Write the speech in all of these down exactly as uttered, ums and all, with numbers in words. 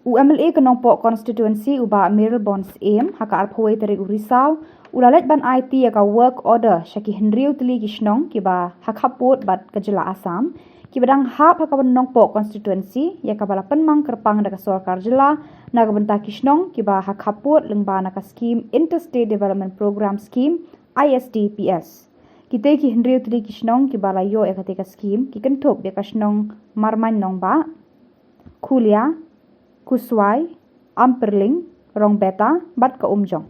U M L A ka Nongpoh constituency u Bah Mayralborn Syiem ha ka arphew tarik u Risaw u la leit ban aiti ïa ka work order sha ki hynriew tylli ki shnong kiba ha khappud bad ka jylla Assam kiba dang hap ha ka Nongpoh constituency ïa kaba la pynmang kyrpang da ka sorkar jylla na ka bynta ki shnong kiba ha khappud lyngba na ka skim Interstate Development Program Scheme, I S D P S. Kitei ki hynriew tylli ki shnong kiba la ïoh ïa katei ka skim ki kynthup ïa ka shnong Marmain Nongbah, Khulia, Kuswai, Amperling, Rongbeta bad ka Umjong.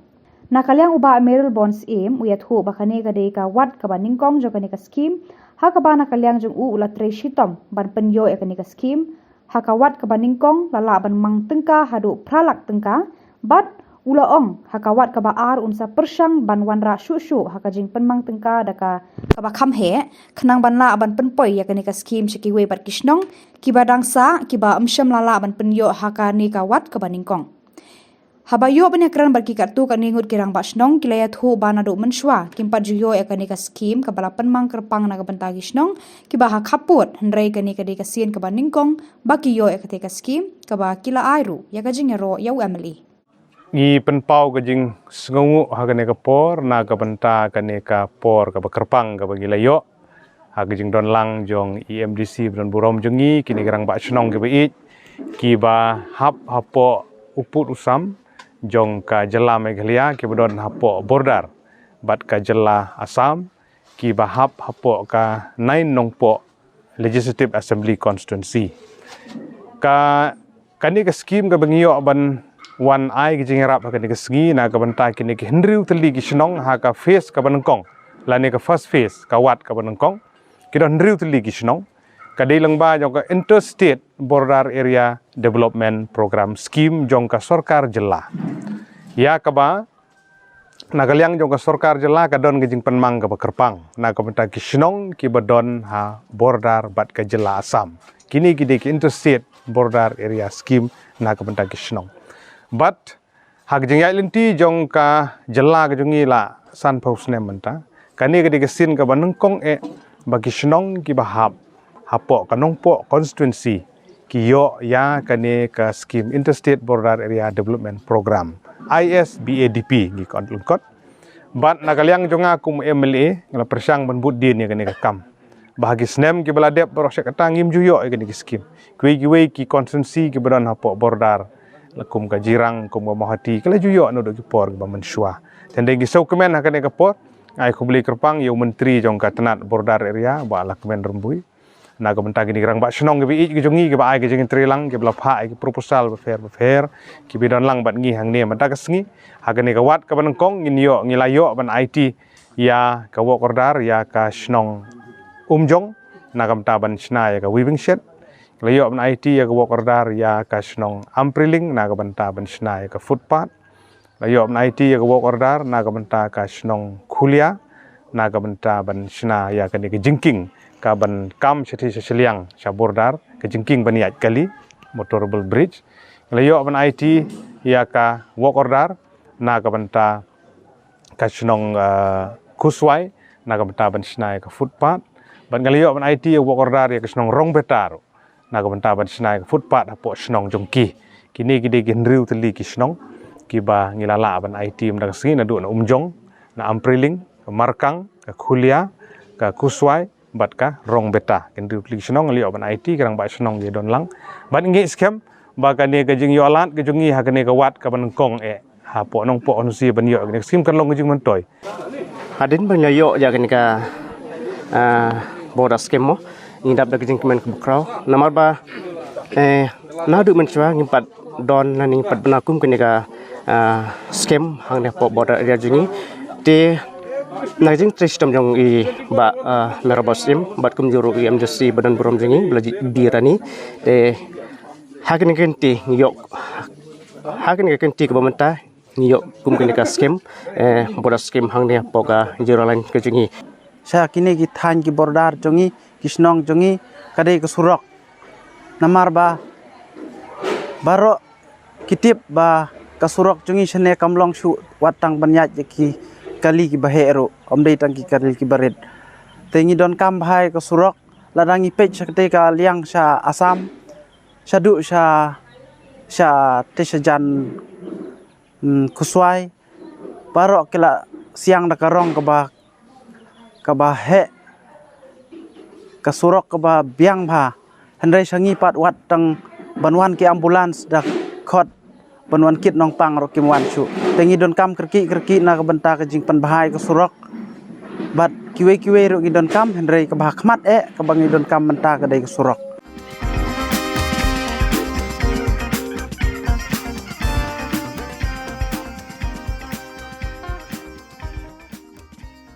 Na ka liang u Bah Mayralborn Syiem u ïathuh ba kane ka dei ka wat kaba nyngkong jong kane ka skim ha kaba na ka liang jong u u la trei shitom ban pynïoh ïa kane ka skim ha ka wat kaba nyngkong la lah ban mang tyngka haduh phra lak tyngka bad u la ong ha ka wat kaba ar un sa pyrshang ban wanrah shuh shuh ha ka jingpynmang tyngka da ka kaba kham heh khnang ban lah ban pynpoi ïa kane ka skim sha kiwei pat ki shnong kiba dang sah kiba ym shym la lah ban pynïoh ha kane ka wat kaba nyngkong. Haba ïoh ban ïakren bad ki katto katne ngut ki rangbah shnong ki la ïathuh ba naduh mynshuwa kim pat ju ïoh ïa kane ka skim kaba la pynmang kyrpang na ka bynta ki shnong kiba ha khappud, hynrei kane ka dei ka sien kaba nyngkong ba ki ïoh ïa katei ka skim kaba ki la ai ruh ïa ka jingïaroh ïa u M L A. Ngi pynpaw ka jingsngewnguh ha kane ka por na ka bynta kane ka por kaba kyrpang kaba ngi la ïoh ha ka jingdon lang jong i M D C ba don burom jong ngi, kine ki rangbah shnong kiba ïeit kiba hap hapoh u pud u sam jong ka jylla Meghalaya kiba don hapoh border bad ka jylla Assam, kiba hap hapoh ka Nine Nongpoh Legislative Assembly Constituency. Ka kane ka skim kaba ngi ïoh ban wan ai ka jingïarap ha kane ka sngi na ka bynta kine ki hynriew tylli ki shnong ha ka phase kaba nyngkong lane ka first phase, ka wat kaba nyngkong. Ki don hynriew tylli ki shnong. Ka dei lyngba jong ka Interstate Border Area Development Program Scheme jong ka sorkar jylla, ïa kaba na ka liang jong ka sorkar jylla ka don ka jingpynmang kaba kyrpang na ka bynta ki shnong kiba don ha border bad ka jylla Assam. Kine ki dei ki Interstate Border Area Scheme na ka bynta ki shnong. Bad ha ka jingïaid lynti jong ka jylla ka jong ngi la sanphew snem mynta, kane ka dei ka sien kaba nyngkong eh ba ki shnong kiba hap hapoh ka Nongpoh constituency ki ïoh ïa kane ka skim Interstate Border Area Development Program, I S B A D P ngi khot lyngkot. Bad na ka liang jong nga kum M L A nga la pyrshang ban bud dien ïa kane ka kam. Ba ha ki snem kiba la dep baroh shi katta ngim ju ïoh ïa kane ka skim. Kiwei kiwei ki constituency kiba don hapoh border, la kum ka Jirang, kum ka Mawhati, ki la ju ïoh naduh ki por kiba mynshuwa. Te hynrei ngi sngewkmen ha kane ka por, ai khublei kyrpang ïa u Myntri jong ka tnat Border Area, Bah Lahkmen Rymbui. Na ka bynta kine ki rangbah shnong kiba ïeit ki jong ngi kiba ai ka jingtreilang, kiba la phah ïa ki proposal bapher bapher, kiba don lang bad ngi hangne mynta ka sngi. Ha kane ka wat kaba nyngkong ngin ïoh, ngi la ïoh ban aiti ïa ka work order ïa ka shnong Umjong na ka bynta ban shna ïa ka weaving shed. La ïoh ban aiti ïa ka work order ïa ka shnong Ampriling na ka bynta ban shna ïa ka footpath. La ïoh ban aiti ïa ka work order na ka bynta ka shnong Khulia na ka bynta ban shna ïa kane ka jingkieng kaban kam shathie sha shiliang sha border, ka jingkieng ban ïaid kali, motorable bridge. La ïoh ban aiti ïa ka work order na ka bynta ka shnong, ah, Kuswai na ka bynta ban shna ïa ka footpath. Bad nga la ïoh ban aiti ïa ka work order ïa ka shnong Rongbeta ruh na ka bynta ban shna ïa ka footpath hapoh shnong jong ki. Kine ki dei ki hynriew tylli ki shnong kiba ngi la lah ban aiti mynta ka sngi, naduh na Umjong, na Ampriling, ka Markang, ka Khulia, ka Kuswai bad ka Rongbeta. Ki hynriew tylli ki shnong la ïoh ban aiti, ki rangbah shnong ki don lang. Bad ngi ngeit skhem ba kane ka jingïoh lad ka jong ngi ha kane ka wat kaba nyngkong eh hapoh Nongpoh Constituency ban ïoh ïa kane ka skim kan long ka jingmyntoi. Hadien ba ngi la ïoh ïa kane ka, ah, border skim mo, ngi dap da ka jingkmen kaba khraw. Namar ba, eh, naduh mynshuwa ngim pat don lane ngim pat bna kum kane ka, ah, skim hangne hapoh border area jong ngi. Te na ka jingtrei shitom jong i Bah, ah, Mayralborn Syiem bad kumjuh ruh i M D C ba don burom jong ngi, Bah Ladjidbyrani. Te ha kane ka kynti ngi ïoh, ha kane ka kynti kaba mynta ngi ïoh kum kane ka skim, eh, border skim hangne hapoh ka Zero Line ka jong ngi. Sha kine ki thaiñ ki border jong ngi, ki shnong jong ngi, ka dei ka surok. Namar ba baroh ki tip ba ka surok jong ngi shane kam long shuh wat tang ban ïaid ïa ki kali kiba heh ruh, ym dei tang ki kali kiba rit. Te ngi donkam bha ïa ka surok, lada ngi peit sha katei ka liang sha Assam, shaduh sha sha te sha jan, mm, khuslai. Baroh ki la siang da ka rong kaba, kaba heh, ka surok kaba biang bha. Hynrei sha ngi pat wat tang ban wan ki ambulance da khot ban wan kit Nongpang ruh kim wan shuh. Te ngi donkam kyrkieh kyrkieh na ka bynta ka jingpynbha ïa ka surok. Bad kiwei kiwei ruh ngi donkam, hynrei kaba ha khmat eh kaba ngi donkam mynta ka dei ka surok.